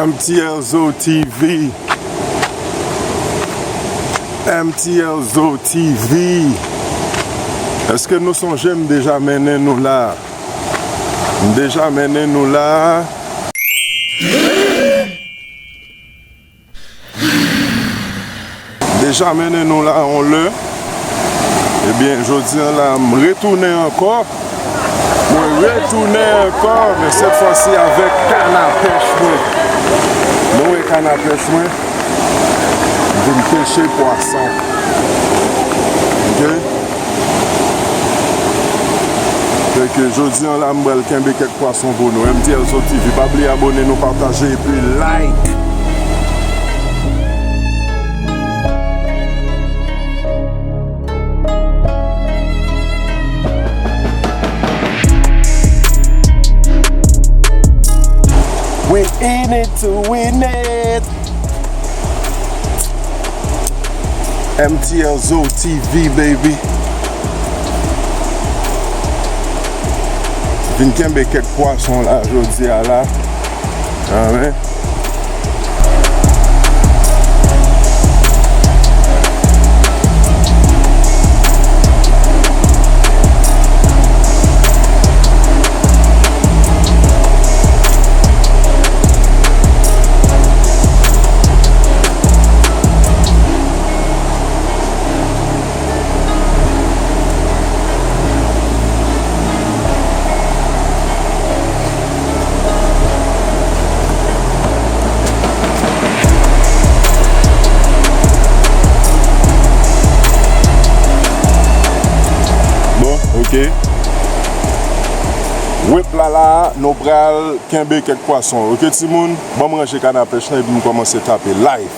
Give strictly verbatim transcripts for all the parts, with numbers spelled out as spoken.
M T L Zo T V. M T L Zo T V. Èske nou sonje m deja mennen nou la? M deja mennen nou la. Deja mennen nou la yon lè. Ebyen, jodi a la, m retounen ankò. Mwen retounen ankò, men sèt fwa si avèk kann a pèch mwen. Nou wè kann a pèch mwen. M vin peche pwason. Ok? Fè ke jodi a la, m pral kenbe kèk pwason pou nou. M T L Zo T V, pa bliye abone nou, pataje epi like. We in it to win it. M T L Zo T V, baby. Vin kenbe kèk pwason la, jodi a la. Amen. Bon, ok. Wep la la, nou pral kenbe kèk pwason. Ok, timoun, ban m ranje kann a pèch lan epi m kòmanse tape live.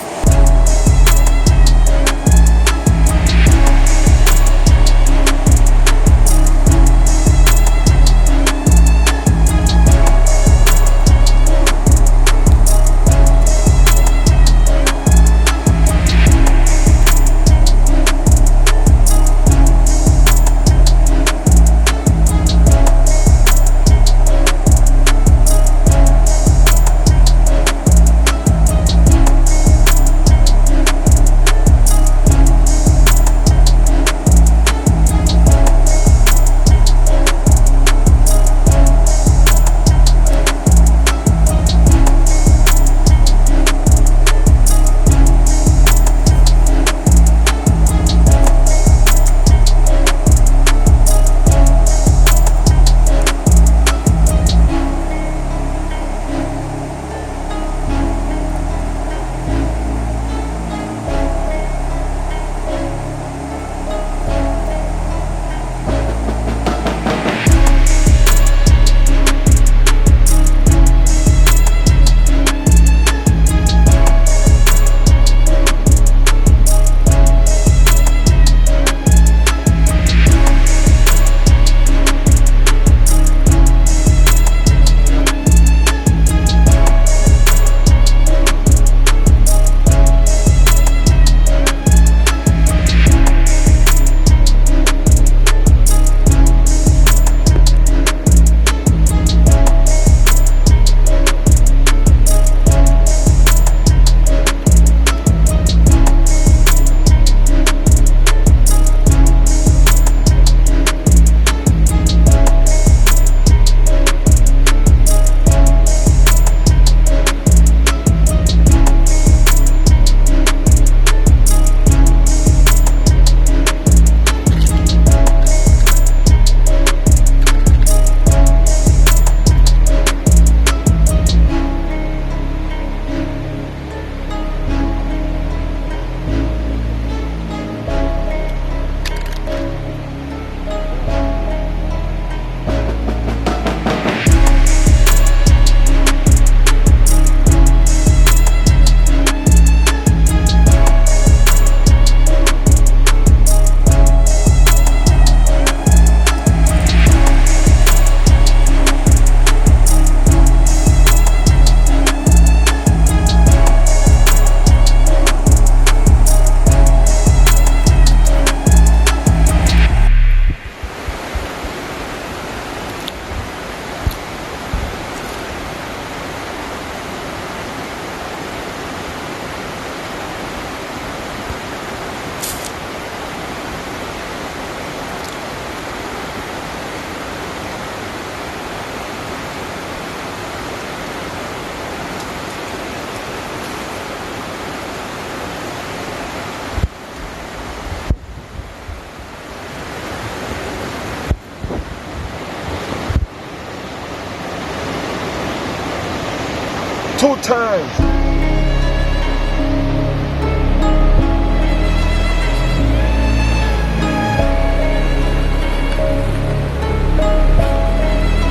Two times.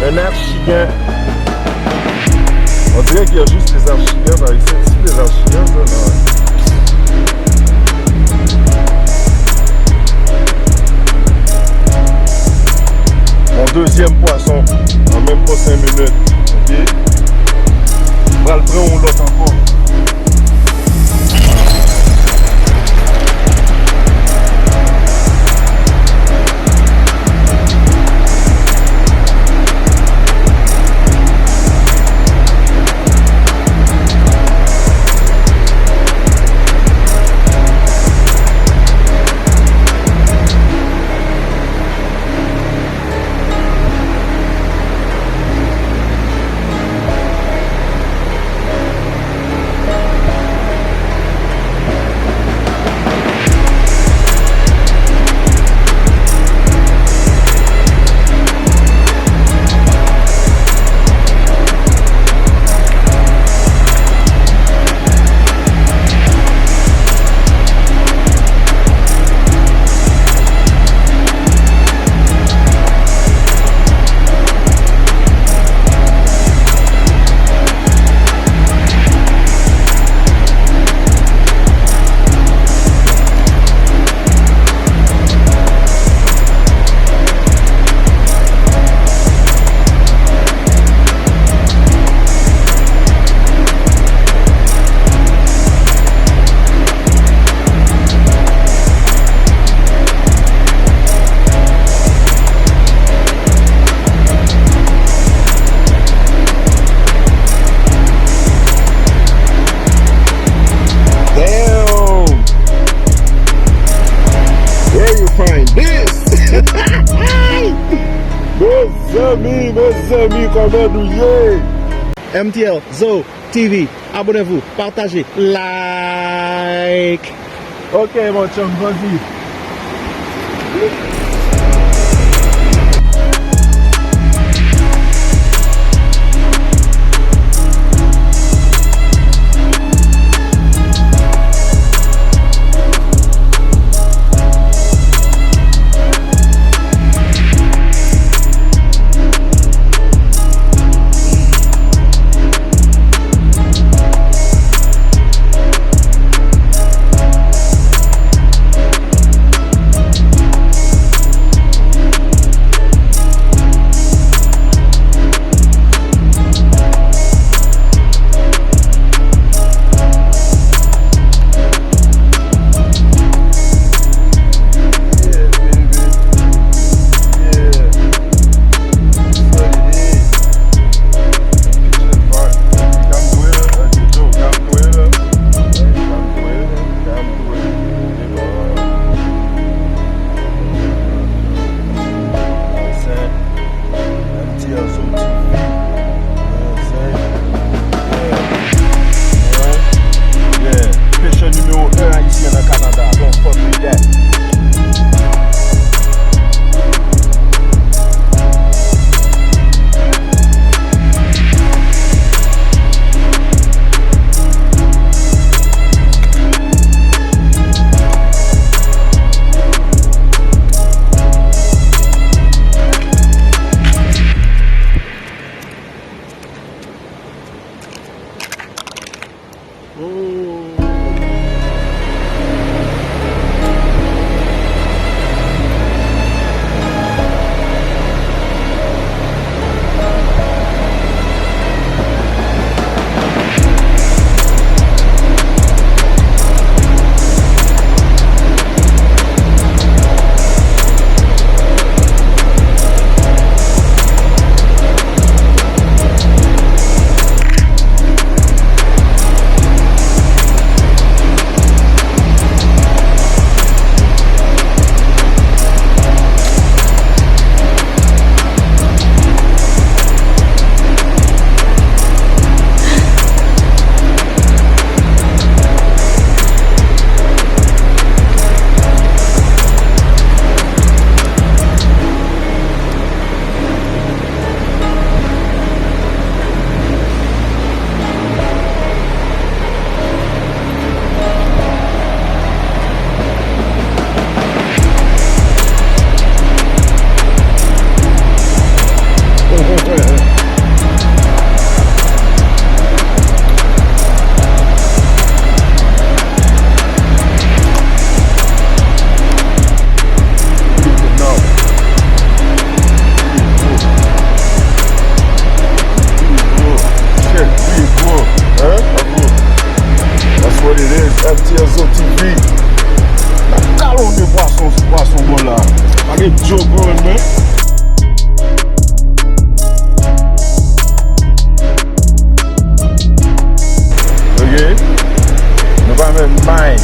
Un half chicken. On dirait qu'il y a juste des half chicken par ici. C'est des half chicken, ça, non? Mon deuxième poisson en même pas cinq minutes. Ok? Pral pran yon lòt ankò. Damn! Where you find this? Mezanmi, mezanmi, kòman nou ye? M T L, Zo, T V, abonnez-vous, partagez, like. Ok, mon chum, vas-y. Joe Brown, man. Ok. Nou pa menm bay.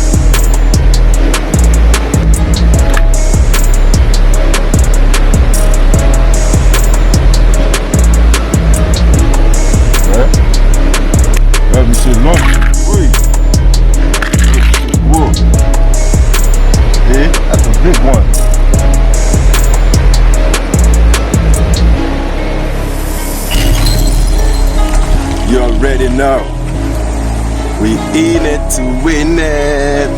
Wè. Wè, misye long. Wi. Gwo. E, that's a big one. You already know. We in it to win it.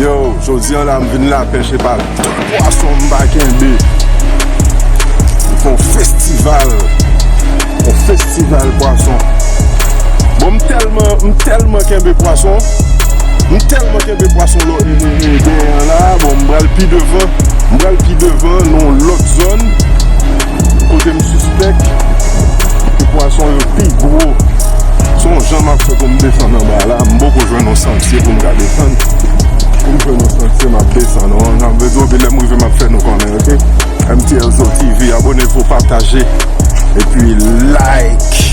Yo, jodi a la, m vin lapèch epi pwason m pa kenbe. M fè yon festival. Yon festival pwason. Bon, m tèlman, m tèlman kenbe pwason. M tèlman kenbe pwason lo, e, e, e, dèyè an la. Bon, m pral pi devan. M pral pi devan nan yon lòt zòn. Kote m sispèk ke pwason yo pi gwo. Se yon jan m ap fè pou m desann anba la. M poko jwenn yon santye pou m ka desann. Pou m jwenn yon santye, m ap desann. Ou konprann sa m vle di w? Epi lè m rive, m ap fè nou konnen, ok? M T L Zo T V, abone pou pataje. Epi like.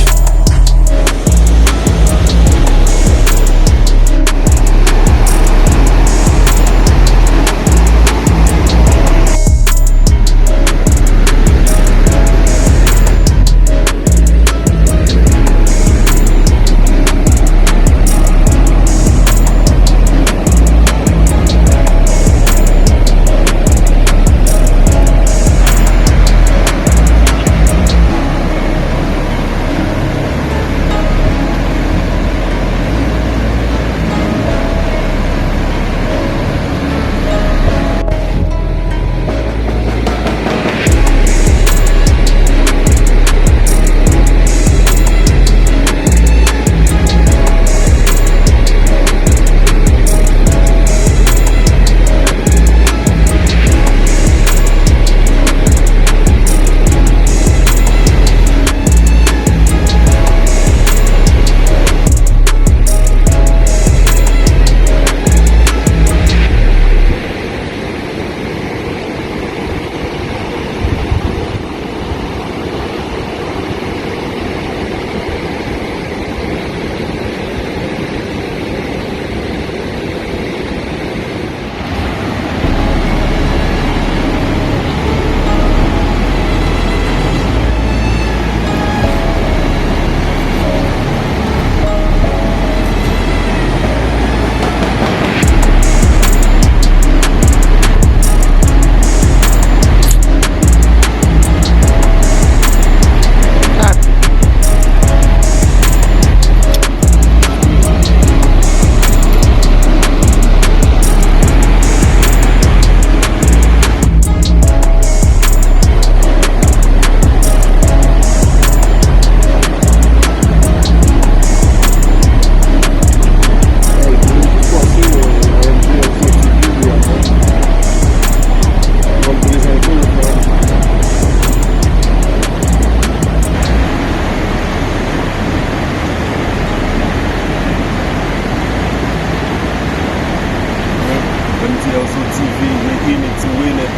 M T L Zo T V, we in it to win it.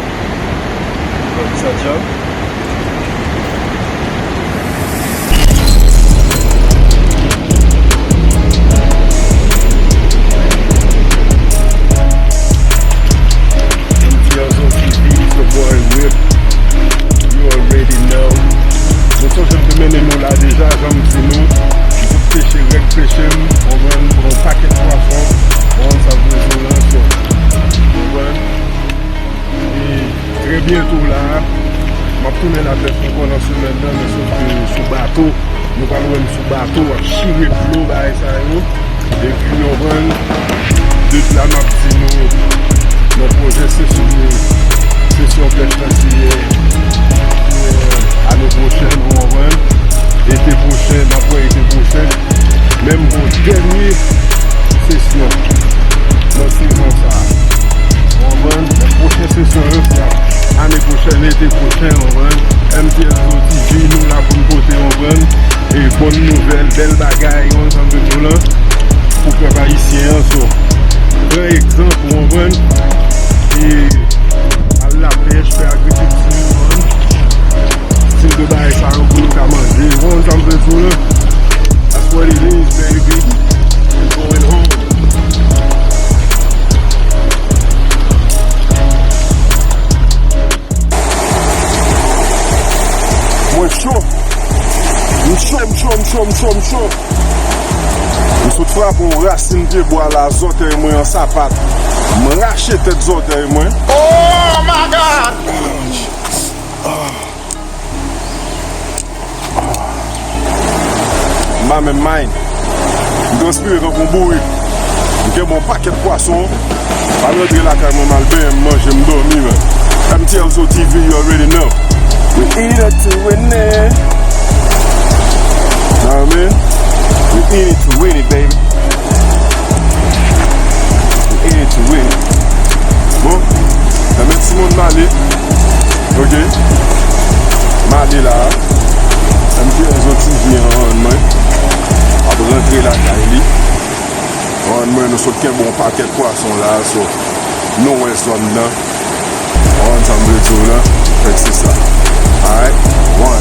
Sa djab. M T L Zo T V, it's your boy Whip. You already know. Nou sonje m te mennen nou la deja, jan m di nou. M te peche, règ peche m, konprann, pran yon pakèt pwason, konprann sa m vle di w lan, so, konprann. E trè byento la, m ap tounen lapèch ankò nan semèn nan, men sòf ke sou bato, nou pral wè m sou bato, ap chire dlo, bagay sa yo. Epi, w konprann, depi la, m ap di nou, nan pwojè sesyon, sesyon pèch la, se, se, ane pwochèn, w konprann. Ete pwochen, n ap wè ete pwochen. Men m gon dènye sesyon nan sezon sa a. W konprann? Men pwochen sesyon yo, se ane pwochèn, ete pwochen, w konprann? M T L Zo T V, nou la pou n pote, w konprann? E bòn nouvèl, bèl bagay, w konprann sa m vle di w lan, pou pèp ayisyen an, so. Pran egzanp, w konprann? E M cho, m cho, m cho. M sot frape yon rasin pye bwa la, zòtèy mwen an sapat. M rache tèt zòtèy mwen. Oh my God! M pa menm mind. M transpire tankou yon bourik. M kenbe yon pakèt pwason. M al rantre lakay mwen, m al benyen, m manje, m dòmi, man. M T L Zo T V, you already know. We in it to win it. Know what I mean? We in it to win it, baby. We in it to win it. Bon, nan men timoun m ale. Ok. M ale la. M T L Zo T V an rann mwen. Ap rantre lakay li. Rann mwen, nou sot kenbe yon pakèt pwason la, so nou wè zòn nan. Ou konprann sa m vle di w la? Fèk se sa. Alright? One.